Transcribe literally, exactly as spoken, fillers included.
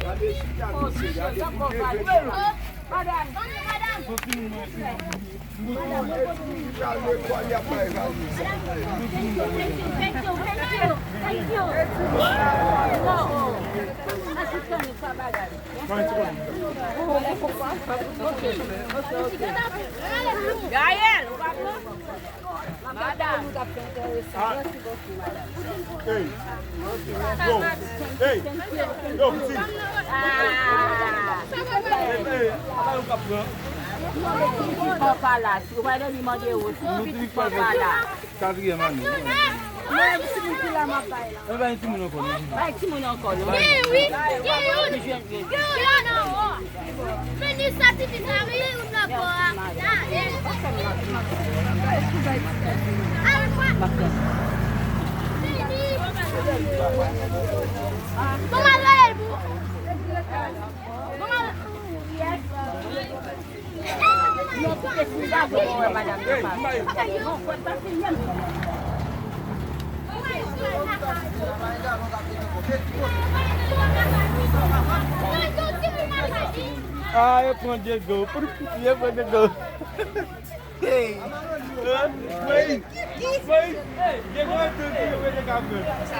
Gade chita misye, gade pou leve. Madanm, madanm. Thank you, thank you, thank you, thank you. Gaël, ou pa pran? Madanm. Hey. Yo. Hey. Yo, pitit. Hey, hey, ala yo k ap pran. Pitit papa la. Si ou pa vle li mande ou, pitit papa la. Katriyèm ane. Mwen, timoun ki la, m ap bay la. Mwen bay timoun ankò, non? Bay timoun ankò, non? Gen wi, gen youn. Gen youn anwo. Vini soti vizaj youn nan bò a. Al pran. Vini. Bon, m al rele l pou. Bon, m al. Ah, yo pran Diego. Yo pran Diego. Hey. Hey. Hey. Diego, yo pran Diego.